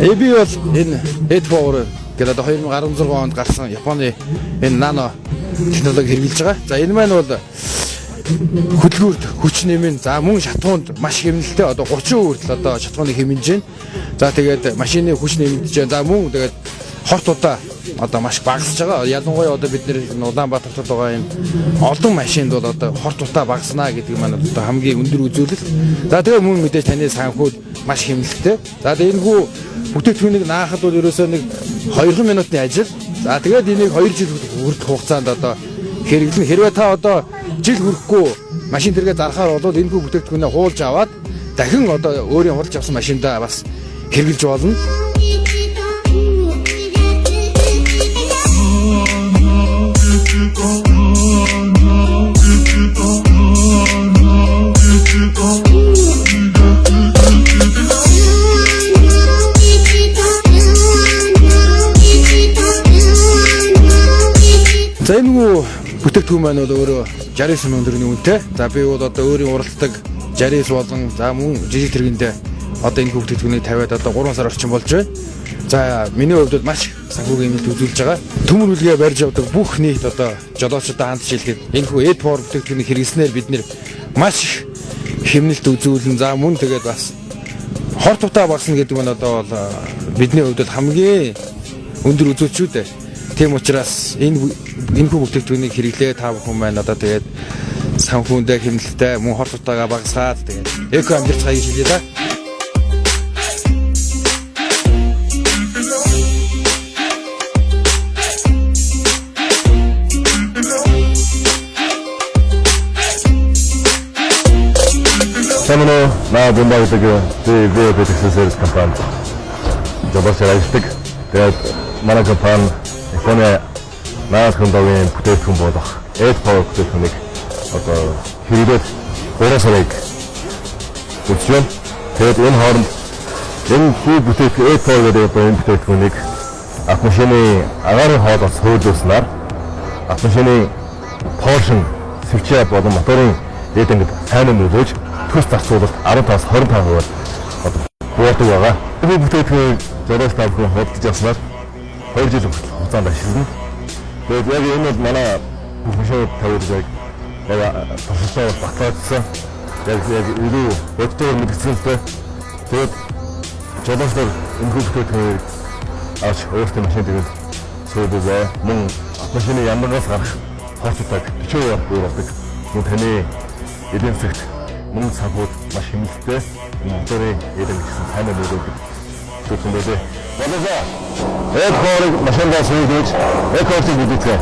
AB бол энэ Head Power гэдэг одоо 2016 онд гарсан Японы энэ нано технологи хэрэглэж байгаа. За энэ маань бол хөдөлгүүрт хүч нэмэн, за мөн шатхуунд маш хэмнэлттэй, одоо 30% хүртэл одоо шатхууны хэмнэж байна. За тэгээд машины хүч нэмэгдэж байна. За мөн тэгээд хорт удаа одоо маш багасж байгаа. Ялангуяа одоо бид нэр Улаанбаатарт байгаа энэ олон машинд бол одоо хорт утаа багаснаа гэдэг маань одоо хамгийн өндөр үзүүлэлт. За тэгээ мөн мэдээж таны санхүүд маш хэмнэлттэй. За тэгээ энэ хүү бүтээгдэхүүнийг наахад бол ерөөсөө нэг 2 минутын ажил. За тэгээд энийг 2 жил хүртэх хугацаанд одоо хэрэглэн. Хэрвээ та одоо жил хүрэхгүй машин тэргээ зархаар бол энэ хүү бүтээгдэхүүнээ хуулж аваад дахин одоо өөрийн худалдаж авсан машиндаа бас хэрэглэж болно. За энэ хүү бүтээгдэхүүн маань бол өөрөө 69 сая төгрөгийн үнэтэй. За би бол одоо өөрийн уралддаг 69 болон за мөн жижиг тэргэндээ одоо энэ хүү бүтээгдэхүүнийг тавиад одоо 3 сар орчим болж байна. За миний хувьд бол маш санхүүгийн нэмэлт үзүүлж байгаа. Төмөр бүлгээ барьж явдаг бүх нийт одоо жолоочдод хандж хэлэхэд энэ хүү Ed Power бүтээгдэхүүнийг хэрэглэснээр бид нэр маш их хэмнэлт үзүүлэн, за мөн тэгээд бас хор тутаа багасна гэдэг нь одоо бол бидний хувьд бол хамгийн өндөр үзүүлэлт шүү дээ. Тийм учраас энэ хүү бүтээгдэхүүнийг хэрэглээ та бүхэн маань одоо тэгээд санхүүндээ хэмнэлттэй мөн хор тутаагаа багасгаад тэгээд эко амьдарч гэж хэлье да. Сайн уу? Наа Бумба гэдэг би VIP Texas Service компани жолоочоор ажилладаг. Тэгээд манай компани Японы наад технологийн бүтээгдэхүүн болох Air Power бүтээгдэхүүнийг одоо хэрэглээд 3 сарыг үзэж байна. Тэгээд энэ хооронд энэ хүү бүтээгдэхүүн Air Power гэдэг одоо энэ бүтээгдэхүүнийг автомашины агаарын хоолоос хөөрлөөснээр автомашины поршин, свеча болон моторын эд ингээд сайн нөлөөж төс зарцуулалт 15-аас 25% одоо буудаг байгаа. Би бүтээгдэхүүн жолооч та бүхэн худалдаж авснаар 2 жил хүртэл хугацаанд ашиглана. Тэгээд яг энэ бол манай бүх машинууд тавиад яг яг туршилтаа батлаагдсан. Яг илүү бодитоор мэдгэцэнтэй. Тэгээд жолоочдоор энэ бүтээгдэхүүнийг авч өөрсдийн машин тэгээд суудаг. Мөн машины ямаргаас гарах хорцотойг 40% бий болдог. Мөн таны эдийн засагт, мөн санхүүд маш хэмнэлттэй, моторын эдийн гэсэн сайн нөлөөлдөг зүйл юм байлээ. Болоосоо Эд хорыг машиндаа сууж эко-ыг бүдээцгээ.